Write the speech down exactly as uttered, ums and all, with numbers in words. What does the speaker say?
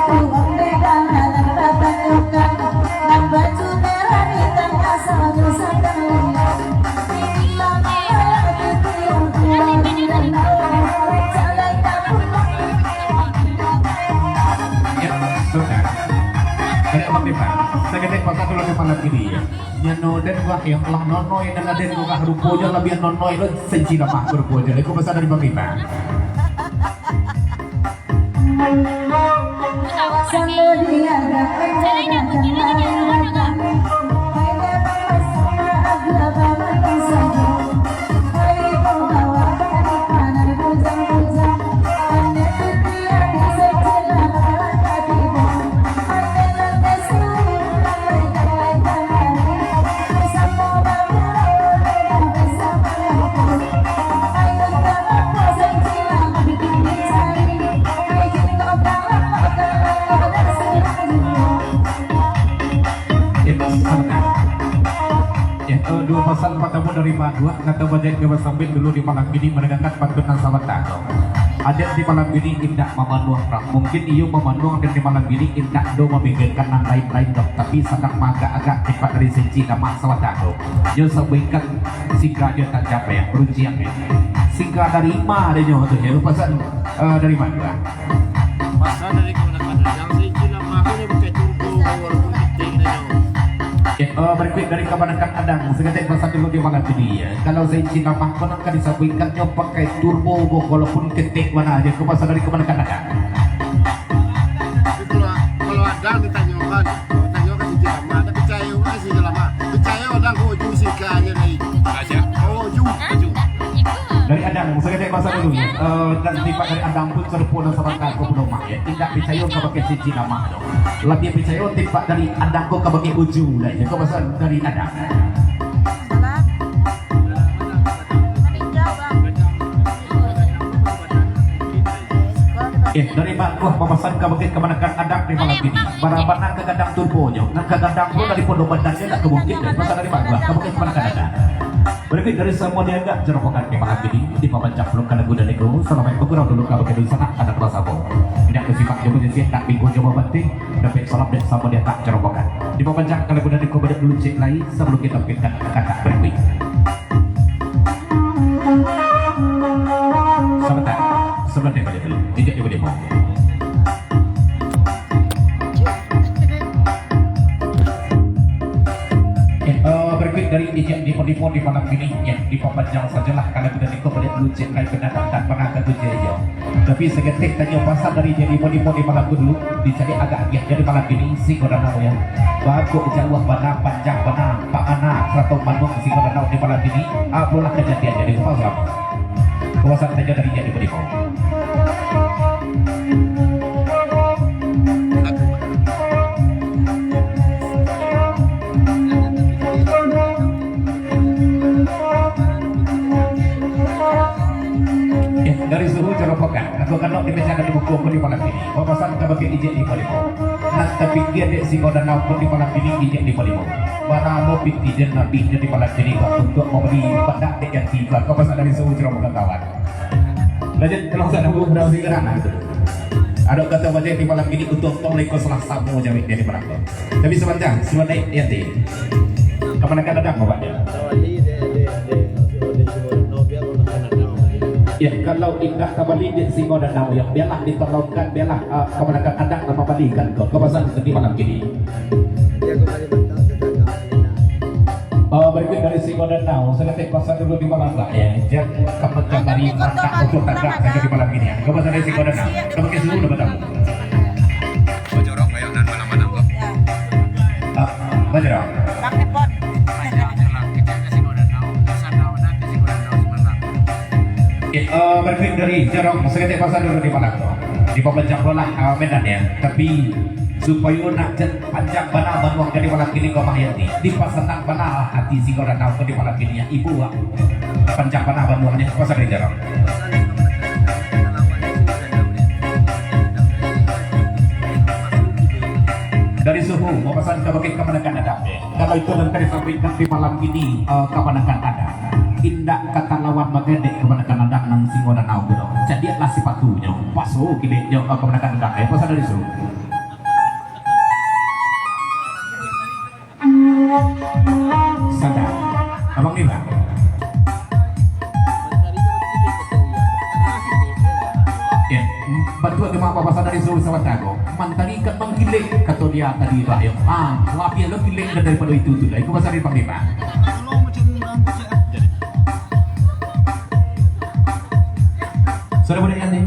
Ya, sudah. Banyak Bang Dipa. Saketek pasal dulu di malam ini, ya. Nyo den wah, ya Allah, nonoi nan aden tu kah, ruponyo labiah nonoi lo, senci lamah ruponyo. Iko pasal dari Bang Dipa. Ya, eh, duo pasan patamo dari Madua, kato bajahit ka basambit dulu di malam ini, mandangakan pantun nan sabanta tu. Aden di malam ini indak mamanuang doh. Mungkin iyo mamanuang, dan di malam ini indak do mamikirkan nan lain-lain doh, tapi sadang maagak-agak tipak dari senci lamah sabanta tu. Nyo sabuikkan singga nyo tajam, ya, runciang, ya. Singga dari ma dek nyo tu, ya, pasan, eh, dari Madua. Pasal dari kamanakan Adang, senci lamah ko nyo pakai turbo, walaupun pitih, dah nyo. Oke, eh, berikut dari kamanakan Adang, saketek pasal dulu di malam ini, ya. Kalau senci lamah ko nan ka disabuikkan nyo pakai turbo ko, walaupun ketek bana aja, ko pasal dari kamanakan Adang. Tapi kalau, kalau Adang ditanyokan, kalau tanyokan senci lamah, tapi picayo ka senci lamah. Picayo Adang ko uju singga nyo lai. Aja. Ko uju. Hah? Uju. Dari Adang, saketek pasal dulu, ya. Eh, dan tipak dari Adang pun sarupo nan sabanta ko pun lamah, ya. Indak picayo kabake senci lamah tu. Labiah picayo tipak dari Adang ko kabake uju lah, ya. Ko pasal dari Adang. Salam. Maninjau, Bang. Eh, dari Bangkuah papasan kabake kamanakan Adang di malam ini. Bara bana ka gadang turbonyo, nan ka gadang tu dari pondok badannyo, indak ka mungkin dari pasal dari Bangkuah kabake kamanakan Adang. Berikut dari Samua Diagak, Jorobogan di malam ini, dipabancak pulo ka lagu dan iko, salamaik bagurau dulu kabake dunsanak anak basamo. Indak basimak jo bajasiak, indak bingkuang jo babanting, dapek salam dek Samua Diagak, Jorobogan. Dipabancak ka lagu dan iko, banyak dulu cek lai, sabalum kito pindah ka katak berikut. Sabanta, sabanta baliak dulu. Ijak di baliak. Eh, eh, berikut dari Ijak di Baliak di malam ini, ya, dipapanjang sajolah kalau kita niko baliak dulu cek lai pendatang dan pernah ka tujuh iyo. Tapi saketek tanyo pasal dari Ijak di Baliak di malam ko dulu, dicari agak agiah jadi malam ini, singgo danau, ya. Bagus jauah bana, panjang bana, pangana, sarato manuang singgo danau di malam ini, apolah kajadian jadi pasal. Kawasan saja dari Ijak di Baliak. Eh, dari suhu Jorobogan, aku kanok di meja dan di buku aku di malam ini. Papasan kabake Ijak di Baliak. Nan tapikia dek singgo danau pun di malam ini Ijak di Baliak. Manamo pitih jan nabihnyo di malam ini, Pak, untuk mambali pandak dek yang tiba. Kawasan dari suhu Jorobogan, kawan. Lanjut, kalau saya nunggu berapa sih kerana gitu. Ada kata baca di malam ini, untung tong leko salah samo jawab dari malam tu. Tapi sabanta, sabanta, ya, ti. Kamanakan Adang, Bapak? Ya, kalau indak tabali di singgo danau, ya, biarlah ditolongkan, biarlah, ah, kamanakan Adang nan mambalikan ko. Kawasan di malam ini. Oh, berikut dari singgo danau, saketek pasal dulu di malam, Pak, ya. Jan kamanakan Adang untuk tagak saja di malam ini, ya. Kawasan dari singgo danau. Kamu ke suhu dapat tamu. Bojorong kayak nan mana-mana kok. Ah, Bojorong. Oke, eh, berikut dari Jorong, saketek pasal dulu di malam tu. Dipapanjang bola, ah, mainan, ya. Tapi supayo nak jan panjang bana banuang jadi malam kini ko, Mak Yanti. Dipasanang bana hati singgo danau ko di malam kini, ya. Ibu, ah, panjang bana banuangnyo, pasal dari Jorong. Dari suhu, mapasan kabake kamanakan Adang. Kalau itu nan ka disampaikan di malam ini, eh, kamanakan Adang. Indak ka talawan bagai dek kamanakan Adang nan singgo danau tu doh. Cadiaklah sipatunyo, paso kileknyo, eh, kamanakan Adang. Eh, pasan dari suhu. Bantuan jamaah bapasan dari seluruh Sabanta ko. Mantari kan mangkilek, kato dia tadi tu, ayo. Ah, labiah lo kilek dan daripado itu tu lah. Iko pasan dari Panglima. Sudah boleh kan ni?